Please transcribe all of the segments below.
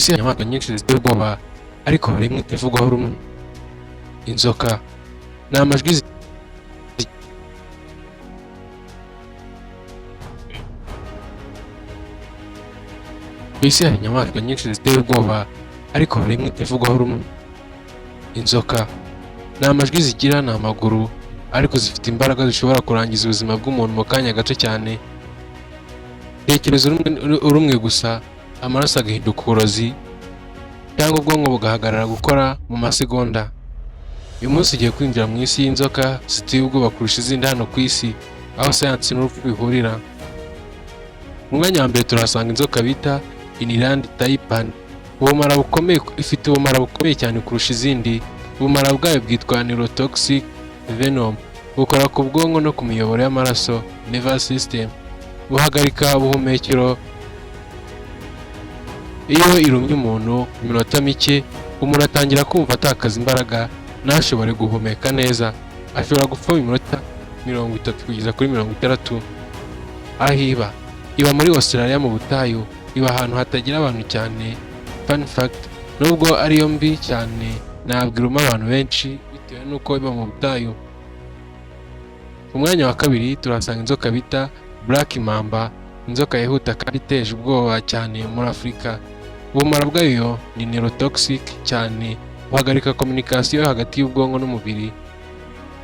Isi hari inyamaswa nyinshi ziteye ubwoba, ariko hari imwe itavugwaho rumwe: inzoka. Ni amajwi. Ku isi hari inyamaswa nyinshi ziteye ubwoba, ariko hari imwe itavugwaho rumwe: inzoka. Nta majwi zigira, nta maguru, ariko zifite imbaraga zishobora kurangiza ubuzima bw'umuntu mu kanya gato cyane. Tekereza urumwe gusa, amaraso agahinduka uburozi, cyangwa ubwonko bugahagarara gukora mu masegonda. Uyu munsi ugiye kwinjira mu isi y'inzoka ziteye ubwoba kurusha izindi hano ku isi, aho siyansi n'urupfu bihurira. Mu mwanya wa mbere turahasanga inzoka bita Inland Taipan. Ubumara bukomeye, ifite ubumara bukomeye cyane kurusha izindi. Ubumara bwayo bwitwa neurotoxic venom, bukora ku bwonko no ku miyoboro y'amaraso, nervous system, buhagarika ubuhumekero. Iyo irumye umuntu mu minota mike, umuntu atangira kumva atakaza imbaraga, ntashobore guhumeka neza. Ashobora gupfa mu minota 30 kugeza kuri 60. Aho iba: iba muri Australia mu butayu, iba ahantu hatagira abantu cyane. Fun fact: nubwo ariyo mbi cyane, ntabwo iruma abantu benshi bitewe n'uko iba mu butayu. Ku mwanya wa kabiri turahasanga inzoka bita Black Mamba, inzoka yihuta kandi iteje ubwoba cyane muri Afurika. Ubumara bwayo ni neurotoxic cyane, buhagarika communication hagati y'ubwonko n'umubiri.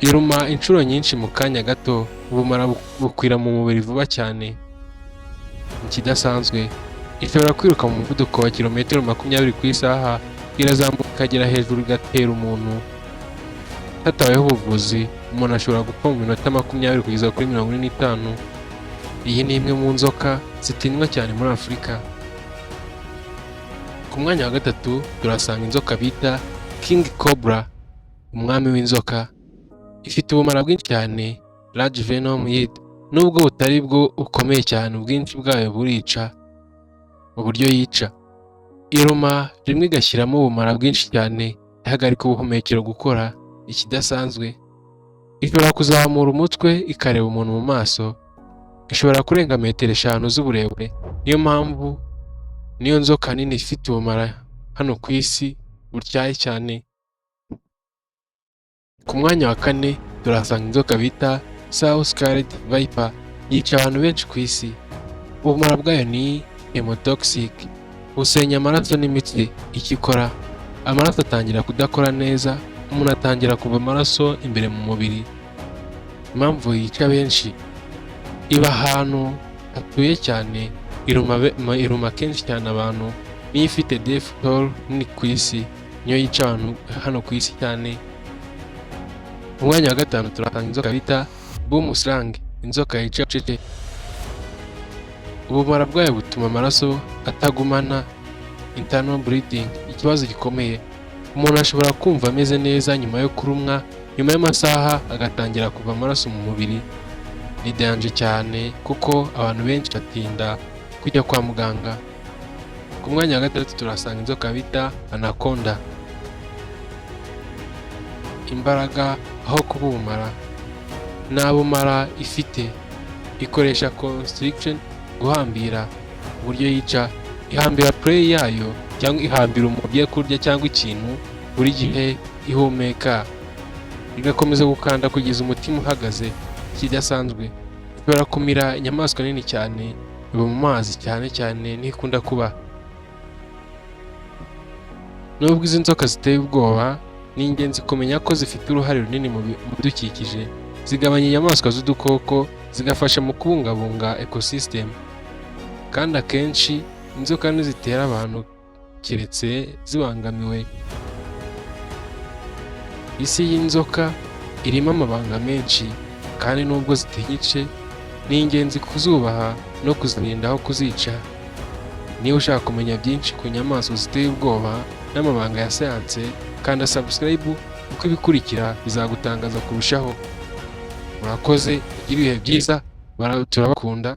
Iruma inshuro nyinshi mu kanya gato, ubumara bukwira mu mubiri vuba cyane. Ikidasanzwe, ishobora kwiruka mu muvuduko wa kilometero 20 ku isaha, irazamuka ikagera hejuru igatera umuntu. Hatabayeho ubuvuzi, umuntu ashobora gupfa mu minota 20 kugeza kuri 45. Iyi ni imwe mu nzoka zitinywa cyane muri Afurika. Ku mwanya wa gatatu turasanga inzoka bita King Cobra, umwami w'inzoka. Ifite ubumara bwinshi cyane, large venom yield. Nubwo butari bwo bukomeye cyane, ubwinshi bwayo burica. Uburyo yica: iruma rimwe igashyiramo ubumara bwinshi cyane, ihagarika ubuhumekero gukora. Ikidasanzwe, ishobora kuzamura umutwe ikareba umuntu mu maso. Ishobora kurenga metero 5 z'uburebure. Niyo mpamvu niyo nzoka nini ifite ubumara hano ku isi butyaye cyane. Ku mwanya wa kane turahasanga inzoka bita Saw-Scaled Viper, yica abantu benshi ku isi. Ubumara bwayo ni hemotoxic, busenya amaraso n'imitsi. Icyo ikora: amaraso atangira kudakora neza, umuntu atangira kuva amaraso imbere mu mubiri. Impamvu yica benshi: iba ahantu hatuye cyane, iruma kenshi cyane abantu. Niyo ifite death toll nini ku isi, niyo yica abantu hano ku isi cyane. Mu mwanya wa gatanu turahasanga inzoka bita Boomslang, inzoka yica bucece. Ubumara bwayo butuma amaraso atagumana, internal bleeding. Ikibazo gikomeye: umuntu ashobora kumva ameze neza nyuma yo kurumwa, nyuma y'amasaha agatangira kuva amaraso mu mubiri. Ni danger cyane kuko abantu benshi batinda kujya kwa muganga. Ku mwanya wa gatandatu turahasanga inzoka bita Anaconda. Imbaraga aho kuba ubumara, nta bumara ifite, ikoresha constriction, guhambira. Uburyo yica: ihambira prey yayo cyangwa ihambira umuntu ugiye kurya cyangwa ikintu, buri gihe ihumeka, igakomeza gukanda kugeza umutima uhagaze. Ikidasanzwe, ishobora kumira inyamaswa nini cyane. Iba mu mazi cyane cyane, niho ikunda kuba. Nubwo izi nzoka ziteye ubwoba, ni ingenzi kumenya ko zifite uruhare runini mu bidukikije. Zigabanya inyamaswa z'udukoko, zigafasha mu kubungabunga ecosystem, kandi akenshi inzoka ntizitera abantu keretse zibangamiwe. Isi y'inzoka irimo amabanga menshi, kandi nubwo zitinyitse, ni ingenzi kuzubaha no kuzirinda aho kuzica. Niba ushaka kumenya byinshi ku nyamaswa ziteye ubwoba n'amabanga ya siyanse, kanda subscribe, kuko ibikurikira bizagutangaza kurushaho. Murakoze, ugire ibihe byiza, turabakunda.